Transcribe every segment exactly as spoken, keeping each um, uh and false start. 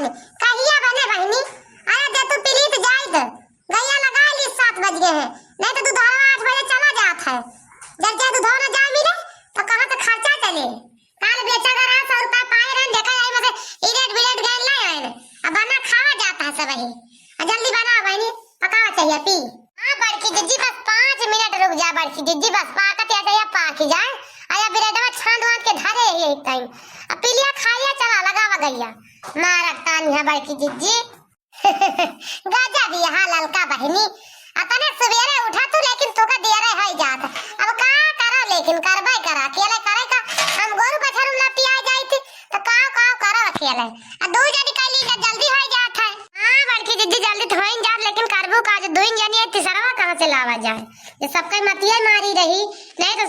कहिया बने बहिनी? अरे, जब तू पीली त जाई दे। गइया लगाइ ली, सात बज गए हैं, नहीं तो दुधरवा आठ बजे चला जात है। जब जे दुधवा न जाए मिले, तो कहाँ से खर्चा चले? काल बेचा गए रहा, सौ रुपया पाए रहे, देखा यही में से इरेट बिरेट गए ले आए। अब बना खावा जाता है सब ही। आ जल्दी बनावा बहिनी, पकावा चाहिए पी। हाँ बड़की जिज्जी, बस पाँच मिनट रुक जा बड़की जिज्जी, बस पाकत या चाहिए पाक जाए। आ या बिरेटवा छान वान के धरे ही एक टाइम। अब पी लिया, खाइया, चला लगावा गइया। मारक तानी है बड़की जिज्जी। गजब यहाँ ललका बहिनी, अतने सुबेरे उठा तू, लेकिन तू का दियरे होई जात। अब का करा, लेकिन करबे करा, अकेले करे का। हम गोरू बछरू लपटिया जाई थी, तो काव काव करा अकेले। आ दू जनी कैली जा, जल्दी होई जात है। हाँ बड़की जिज्जी, जल्दी तो होई जात, लेकिन करबू का, जो दुइन जनी है, तीसरवा कहाँ से लावा जाए? ये सबके मतिये मारी रही, नहीं तो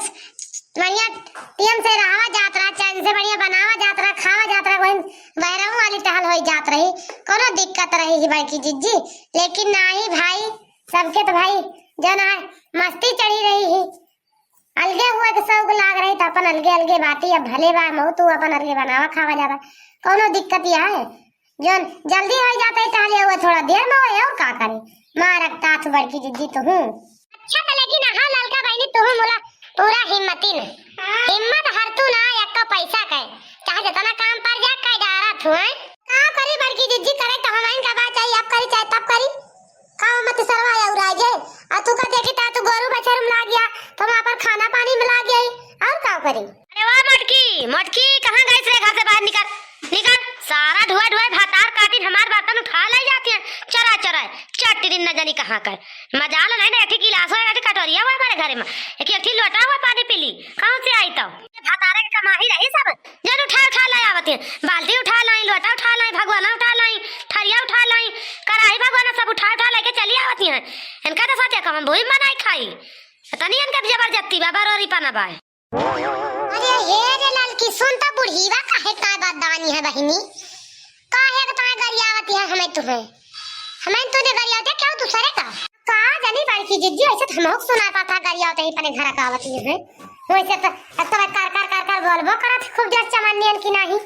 बढ़िया टीम से रहावा जात रहा, चैन से बढ़िया बनावा जात रहा, खावा जात रहा, वही बहरऊ वाली टहल होई जात रही, कोनो दिक्कत रही ही बड़की जिज्जी। लेकिन नाही भाई, सबके तो भाई जौन है मस्ती चढ़ी रही ही, अलगे हुए के शौक लाग रही, तो अपन अलगे अलगे बाटी। अब भले बा मऊ तू अपन अलगे बनावा खावा जाता, कोनो दिक्कत यह है? जौन जल्दी होई जाता है टहले हुए, थोड़ा देर में होए, और का करे? मारक ताथ बड़की जिज्जी तू हूँ। अच्छा, तो लेकिन हाँ ललका बहिनी, तू बोला पूरा हिम्मती न, हिम्मत हर तू ना, एक पैसा के, चाहे जितना काम पड़ जाए, कह डारा तू है। का करी बड़की जिज्जी, करे तो हम का बात चाहिए, अब करी चाहे तब करी। का मत सरवा और आ जाए, आ तू का देखी ता तू गोरू बछरू में लाग गया, तो हम अपन खाना पानी में लाग गई, और का करी? अरे वाह मोटकी, मोटकी, कहाँ गइस रे? घर से बाहर निकल, निकल। सारा ढुआ ढुआ भातार काटिन हमार बर्तन उठा ले जाती हैं, चरा चरा, चट्टी दिन न जानी कहाँ का। मजाल नहीं ना, एक ठे गिलास हुआ, एक ठे कटोरिया हुआ हमारे घरे में, एक, एक ठे लोटा हुआ पानी पी ली, कहाँ से आई तो? भातारे के कमाही रही सब, जन उठा उठा ले आवत हैं, बाल्टी उठा लाई, लोटा उठा लाई, भगवाना उठा लाई, थरिया उठा लाई, कराही भगवाना सब उठा उठा लेके चली आवत हैं। इनका तो साथ हम भूमि बनाई खाई, तनी इनका जबरदस्ती बा, बरोरी पना बा। अरे हे रे ललकी, सुन तो बुढ़ीवा काहे का बददानी है बहिनी, काहे के तोहे गरियावती है हमें तुहे, हमें तूने गरियावती है क्या दूसरे का? का जानी बड़की जिज्जी, ऐसे तो हमहू सुना पाता गरियावती है अपने घर का आवती है, वैसे तो अब तो कर कर कर कर बोलबो करत खूब जस चमनियन की नाही,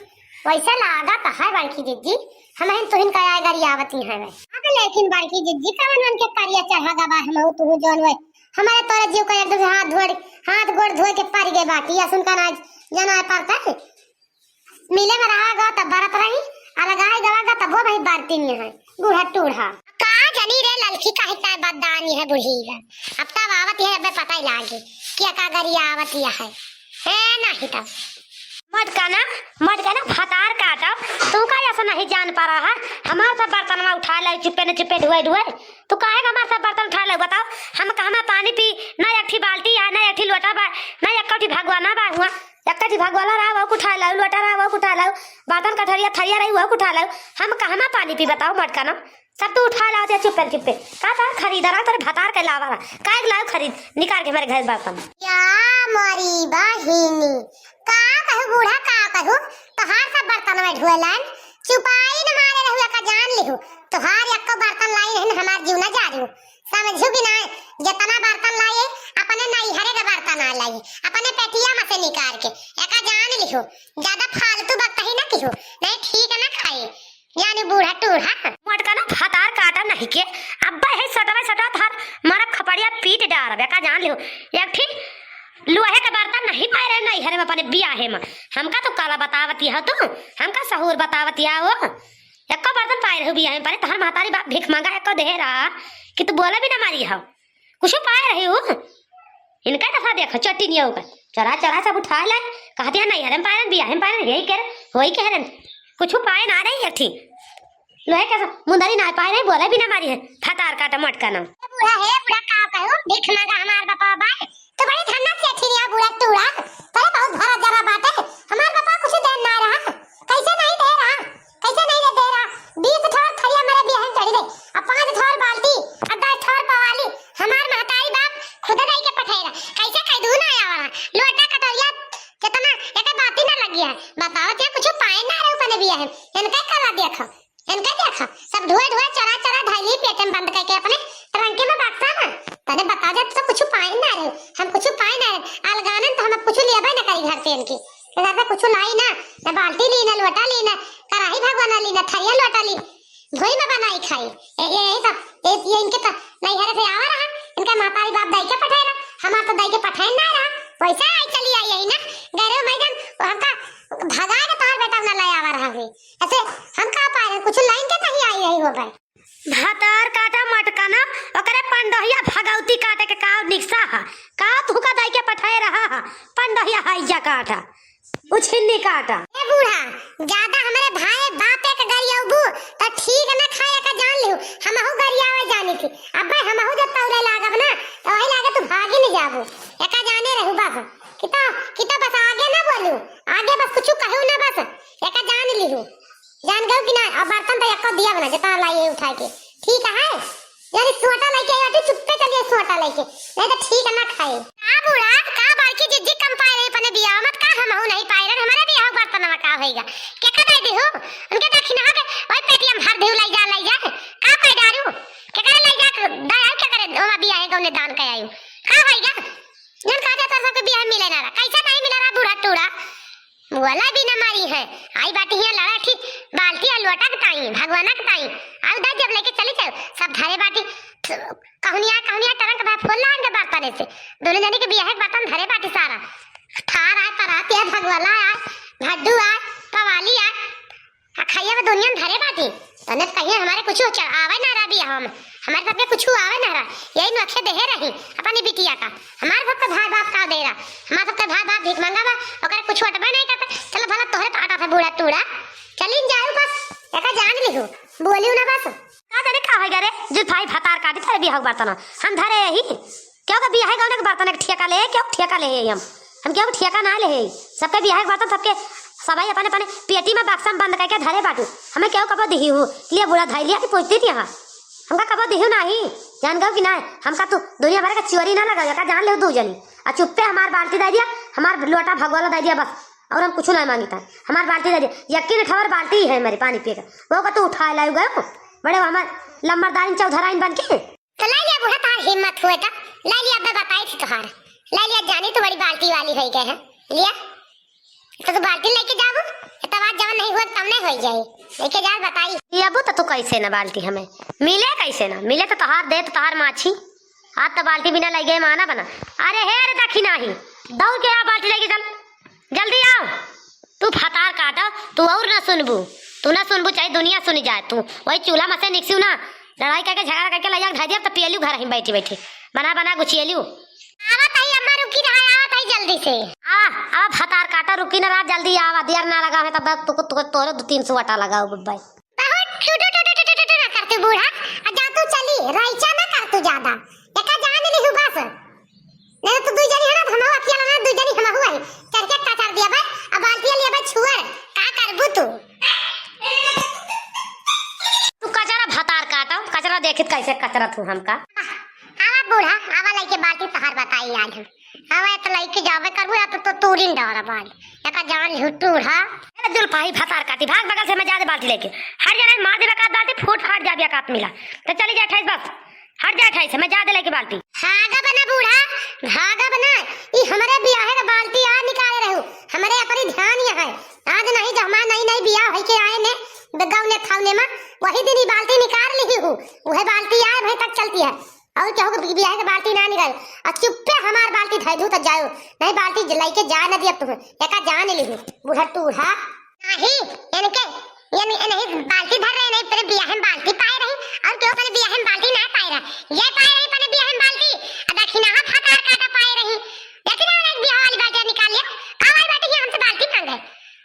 वैसे लागत है बड़की जिज्जी, हमहिन तुहिन का आए गरियावती है। अब लेकिन बड़की जिज्जी कवन मन के करिया चढ़ा गवा हमहू तुहू जौन वे हमारे तोरे जीव का एकदम से हाथ धोड़, हाथ गोड़ धोए के पड़ गए बाटी, या सुनकर आज जना है पड़ता है। मिले में रहा गवा तब बरत रही, अलगाए गवा गवा तब वो वही बरती नहीं है, बूढ़ा टूढ़ा। का जानी रे ललकी काहे का बददानी है बुढ़ी है। अब तब आवत है, अब पता ही लागे कि का गरियावत है। हे नहीं तब। मटका ना, मटका ना भतार काटब, तू का ऐसा नहीं जान पा रहा है? हमार सब बर्तनवा उठा ले चुप्पे न चुप्पे ढुए ढुए। तू काहे का हमार सब बर्तन उठा ले बताओ? हम कहमा पानी पी, ना एक ठी बाल्टी आ, ना एक ठी लोटा बा, ना एक ठी भगवाना बा हुआ। एक ठी भगवाना रहा, वो उठा लाऊ, लोटा रहा, वो उठा लाऊ, बर्तन कटोरिया थरिया रही, वो उठा लाऊ। हम कहमा पानी पी बताओ मटका ना? सब तू उठा लावत है चुप्पे चुप्पे। का तार खरीदा रहा, तेरे भतार के लावा रहा। काय के लाऊ खरीद, निकाल के हमारे घर बर्तन। या मोरी बहिनी, का कहू बूढ़ा, का कहू, तोहार सब बर्तन में ढुएलन, चुपाई न मारे रहू, एका जान लिहू, तोहार एक्को बर्तन लाई नहीं, हमार जीव न जा रहू, समझू कि ना? जितना बर्तन लाई, अपने नैहरे के बर्तन आ लाई, अपने पेटिया में से निकाल के, एका जान लिहू, ज्यादा फालतू बकतही न किहू, नहीं ठीक न खाई। यानी बूढ़ा टूढ़ा। मोटका ना भतार काटा नहीं के, अब्बा है सटवा सटवा थार मारा खपड़िया पीट डारब, एका जान लिहू। एक ठी लोहे के बर्तन नहीं पाए रहे नैहरे में अपने बियाहे में। हमका तो काला बतावती है तू, हमका सहूर बतावती है वो। एक्को बर्तन पाए रहे बियाहे में, परे तहर महतारी बाप भीख मांगा एक्को दे रहा कि तू बोले भी ना मारी हो। कुछ पाए रहे हो? इनका दफा देखो, चट्टी नहीं होगा। चोरा चोरा सब उठा लाई, कहती है नैहरे में पाए रहे, बियाहे में पाए रहे, यही कह रहे, वही कह रहे। कुछ पाए ना रही एक ठी। लोहे के सब मुंदरी ना पाए रहे, बोले भी ना मारी है। भतार काटा मोटका ना। ए बूढ़ा, हे बूढ़ा, का कहू? भीख मांगा हमार बापा बा। तो बड़ी धन्ना से अठी रिया बूढ़ा टूढ़ा। तोरे बहुत भरा जरा बाटे। हमार बापा कुछ देन ना रहा। कैसे नहीं दे रहा? कैसे नहीं दे, दे रहा? बीस ठोर थरिया मेरे बियाहे में चढ़ी दे। अब पाँच ठोर बाल्टी, अब दस ठोर पवाली। हमार महतारी बाप खुद दई के पठेला। कैसे कह दू ना आया वाला? लोटा कटोरिया कितना, एके बाती ना लगी है। बताओ, क्या कुछ पाए ना रहे अपने बियाहे में? इनका कला देखो। इनका देखा, सब ढुआ ढुआ चरा चरा धइली पेट में बंद करके अपने ट्रंके में बक्सा ना। तने बता दे, तो कुछ पाए ना रहे, हम कुछ पाए ना रहे। अलगानन तो हम कुछ लेबे ना करी घर से इनकी। तो घर से कुछ लाई ना, ना बाल्टी ली, ना लोटा ली, ना कराही भगवान ली ना, थरिया लोटा ली, भोई में बनाई खाई। ए, ये, ये तो, ये, ये इनके तो नैहरे से आवा रहा, इनका महतारी बाप दाई के पठाए रहा, हमार तो दाई के पठाए ना रहा, वैसे आई चली आई यही ना, गैरो मैडम, हमका भगा के तोहर बेटा ना ले आवा रहा है। ऐसे हम का पाए रहे, कुछ लाइन के नहीं आई यही हो गए। भतार काटा मटकना, ओकरे पंडोहिया भगौती काटे के का निकसा है, का तुहका दाई के पठाए रहा है, पंडोहिया हैया काटा। उछिन्नी काटा। ए बूढ़ा, ज्यादा हमरे भाई बाप के गरियाउबू, त ठीक न खाए का जान लिहू। हमहू गरियावे जानी थी। अब्बे हमहू जब तौरे लागब ना, त वही लागे तू भागी न जाबू। एका जाने रहू बस। किता, किता बस आगे ना बोलू। आगे बस कुछ कहू ना बस। एका जान लिहू। जान गऊ कि ना? अब बर्तन त एको दिया बना, जितना लाई है उठा के। ठीक है? यानी सोटा लेके आई बाटी, चुप्पे चलिए सोटा लेके, नहीं तो ठीक ना खाए। का बूढ़ा, का बड़की जिज्जी कम पाए रही अपने बियाह में, का हमहू नहीं पाए रहे, हमारे बियाह के बर्तन में का होइगा? के का दे दी हो? उनके दक्षिणा के, ओए पेटियम भर देऊ, लाई जा, लाई जा। का पाए दारू? के करे लाई जा, दे आऊ के करे, ओमा बियाह है, गौने दान के आयु। का होइगा? जन कहा जाता सबके बियाह मिले ना रहा, कैसे नहीं मिले रहा बूढ़ा टूढ़ा? बोला भी न मारी है। आई बाटी हियाँ लड़ा थी, बाल्टी और लोटा के ताई, भगवाना के ताई। आउ दा जब लेके चली जाओ, सब धरे बाटी, कहुनिया, कहुनिया टरंक भा फूल लान के बर्तन से। दोनों जनी के बियाह के बर्तन धरे बाटी सारा। थार आए, परात आए, भगवाला आए, भड्डू आए, पवाली आए। आ खाइया में दुनिया में धरे बाटी। तने तो कहिए हमारे कुछ चढ़ आवे ना रहा बियाह में। हमारे सबके कुछ आवे ना रहा। यही नोखे देहे रही अपनी बिटिया का। हमारे सबके भाई बाप का दे रहा। हमारे सबके भाई बाप भीख मंगा बा। ओकरे कुछ अटबे नहीं करते। चलो भला तोहरे तो अटा था बूढ़ा टूढ़ा। चलिन जाऊ बस। एका जान लिहू। बोलियो ना बस। का जाने का होइगा रे? जुल्फाई भतार काटी तेरे बियाह के बर्तन। हम धरे यही। केहू का बियाह गौने के बर्तन एक ठेका ले, केहू ठेका ले हम। हम केहू ठेका ना ले। सबके बियाह के बर्तन, सबके सबाई अपने अपने पेटी में बक्सा में बंद करके धरे बाटू। हमें केहू कबो दिही हूँ। लिए बूढ़ा धाई लिया कि पूछती थी हाँ। हमका कबो दिही नाही। जान गऊ कि ना? हमका तू दुनिया भर का चिवरी ना लगाओ, का जान ले दू जनी। आ चुप्पे हमार बाल्टी दे दिया, हमार लोटा भगवाला दे दिया बस। और हम कुछ ना मांगता। हमार बाल्टी दे दिया। यकीन ठवर बाल्टी है हमारी पानी पिए का। वो का तू उठा लायू गयो। बड़े हमार लम्बरदारिन चौधराइन बन के। तो लाई लिया बूढ़ा, तोहार हिम्मत हुए तो लाई लिया, अब्बे बताई थी तोहार। लाई लिया जानी, तू बड़ी बाल्टी वाली होई गए है। लिया, तो तू बाल्टी लेके जाबू, तो बात जवन नहीं हुआ, तब नहीं होई जाई। लेके जा, बताई। लियाबू तो तू कैसे ना बाल्टी हमें मिले, कैसे ना मिले? तो तोहार दे, तो तोहार माछी। आज तो बाल्टी बिना लई गए माना बना। अरे हे रे दखिनाही, दौड़ के आ, बाल्टी लेके चल। जल्दी आओ। तू भतार काटा, तू और ना सुनबू। तू ना सुनबू, चाहे दुनिया सुनी जाए। तू वही चूल्हा में से निकसियो ना, लड़ाई करके, झगड़ा करके, लइया के धइ दिया, तब पियलियो घर ही बैठी बैठी, बना बना गुछियलियो। आवत हई अम्मा, रुकी रहा, आवत हई जल्दी से। आवा, आवा भतार काटा, रुकी ना रहा, जल्दी आवा, देर ना लगा है, तब तू, तू, तोरे दो तीन सौ आटा लगाओ बब्बा। बहुत टुटु टुटु टुटु टुटु ना करतू बूढ़ा, आ जा तू चली, रईचा ना करतू ज्यादा। एका जान लिहू बस। नहीं तो तू दुई जनी है ना, तो हमहू अखिया लगा, दुई जनी हमहू आई। चढ़ के कचर दिया बा, अब बाल्टी लिया बा छुअर, का करबू तू? तू कचरा भतार काटा, कचरा देखित कैसे कचरा तू हमका। आवा बूढ़ा, आवा लइके बाल्टी तहार बताई आज हम। आवा तो लइके जाबे करबू या तो, तो तूरिन डरा बाल। एका जान लिहू टूढ़ा। ए जुल्फाई भतार काटी, भाग बगल से, मैं जादे बाल्टी लेके। हट जा, नहीं मार देबे का बाल्टी, फूट फाट जाबे का मिला। तो चली जा ठैस बस। हट जा ठैस, मैं जादे लेके बाल्टी। भागा बना बूढ़ा, भागा बना। ई हमरे बियाहे के बाल्टी आ निकाले रहू। हमरे अपनी ध्यान यहाँ है। आज नहीं जो हमार नई नई बियाह होई के आए ने, गौने थावने में, वही दिन ई बाल्टी निकाल लिही हूँ। वह बाल्टी आए भई तक चलती है। और केहू के बियाहे के बाल्टी ना निकाल। और चुप्पे हमार बाल्टी धै दू तो जाओ। नहीं बाल्टी लइके जा न दिया तुम। एका जान लिहू। बूढ़ा टूढ़ा। नाही, इनके, ये नहीं, ये नहीं बाल्टी धर रहे, नहीं, पहले बियाह में बाल्टी पाए रही, और केहू पहले बियाह में बाल्टी ना पाए रहा, ये पाए रही पहले बियाह में बाल्टी, आ दखिनाहा भतार काटा पाए रही, दखिनाहा वाला बियाह वाली बाल्टी निकाल लिया, का वाली बाल्टी है हमसे बाल्टी मांगे,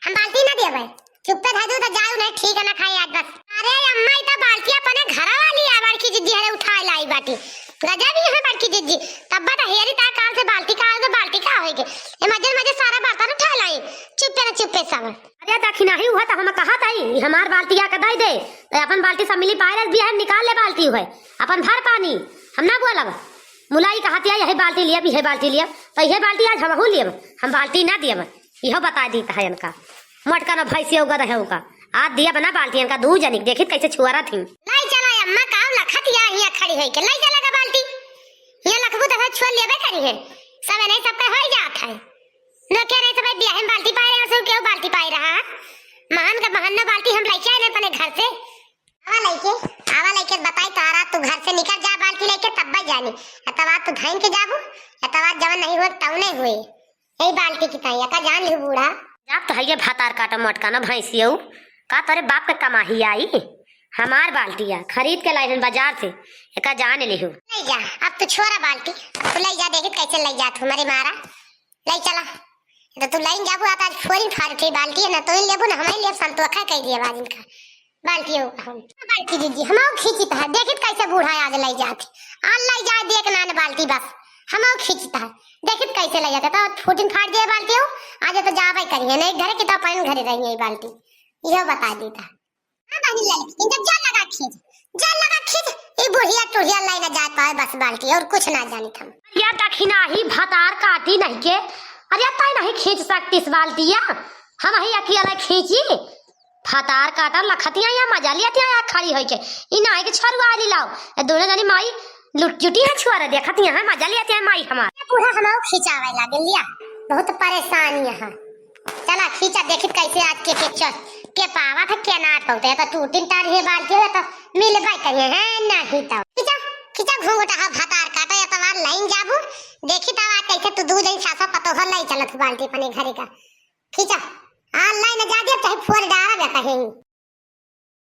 हम बाल्टी ना दिया भाई, चुप्पे धर दू तो जाऊ नहीं, ठीक है ना खाए आज बस। अरे अम्मा, ई तो बाल्टी अपने घर वाली है, बड़की जिद्दी हरे उठाए लाई बाटी, गजब ही है बड़की जिद्दी, तब बता हेरी ता काल से बाल्टी का आओगे, बाल्टी का होएगी, ये मजे मजे सारा बर्तन उठा लाई, चुप्पे ना चुप्पे सब। अरे दखिनाही हुआ तो हम कहा था, ई हमार बाल्टी आके दे दे, तो अपन बाल्टी सब मिली पाए रहे, बियाह में निकाल ले बाल्टी हुए, अपन भर पानी, हम ना बोलब। मुलाई कहती है, "यही बाल्टी लियब, यही बाल्टी लियब," तो यही बाल्टी आज हमहू लियब, हम बाल्टी ना दियब, इहो बता दी है इनका। मोटका ना भैंसिया उगद है उनका, आज दियब ना बाल्टी इनका दू जनी, देखित कैसे छुअरत ही। लाई चला अम्मा, काव लखत या हिया खड़ी होई के, लाई चला का बाल्टी, हिया लखबू तो छोड़ लेबे करी है, सब नहीं सबका हो जात है। लोग कह रहे थे, "भाई, बियाहे में बाल्टी पाए रहे, और सब क्यों बाल्टी पाए रहा है?" महान का महान ना बाल्टी हम लेके हुए, यही बाल्टी की ताई, एका जान लिहू बूढ़ा। जात तो है ये भतार काटा मोटका ना भैंसियऊ, का तोरे बाप के कमाही आई? हमार बाल्टी है, खरीद के लाई हन बाजार से, एका जान लिहू। ले जा, अब तू छोरा बाल्टी, अब तू ले जा, देखित कैसे ले जात हमारे मारा। ले चला, तो तू लाइन जाबू, आता आज फोरिन फाड़ उठे बाल्टी है ना, तो ही लेबू ना, हम ही लेब, संतोखा कह दिया बाजिन का। बाल्टी हो हम। बाल्टी दीदी, हम आओ खींचित है, देखित कैसे बूढ़ा आज ले जात। आ ले जाए देख नान बाल्टी बस, हम आओ खींचित है, देखित कैसे ले जात। तो फूटिन फाड़ दिए बाल्टी हो, आज तो जाबे करिए, नहीं घरे की तो अपन घरे रही है बाल्टी, यह बता देता। हाँ बहनी ललकी, इनका जल लगा खींच, जल लगा खींच, ये बुढ़िया टुढ़िया लाई ना जाए पावे बस बाल्टी, और कुछ ना जानित हम। या दखिना ही भतार काटी नहीं के, अरे ताई नहीं खींच सकतीस बाल्टिया, हम ही अकेला खींची। भतार काटा लखतिया या मजा लियतिया या खड़ी होई के, ई नाही के छरुआ ली लाओ, ए दोनों जनी माई लुट जुटी है छुआरे देखतिया है मजा लियतिया है माई हमार। ए बूढ़ा हमाओ खिंचावे लागे लिया, बहुत परेशानी है। चला खींचा, देखित कैसे आज के, के चल, के पावत है, के ना पावत है, तो टूटिन टार है बाल्टी है, तो मिलबे करिए हैं, नहीं तो। खींचा, खींचा घूंघटा हा भतार काटा, या तो मार लाइन जाबू, देखित आज कैसे तू दू जन सासा पतोह लाई चलत हू बाल्टी अपने घरे का। खींचा, आ लाइन जा दिया, चाहे फोर डारा बे कहीं।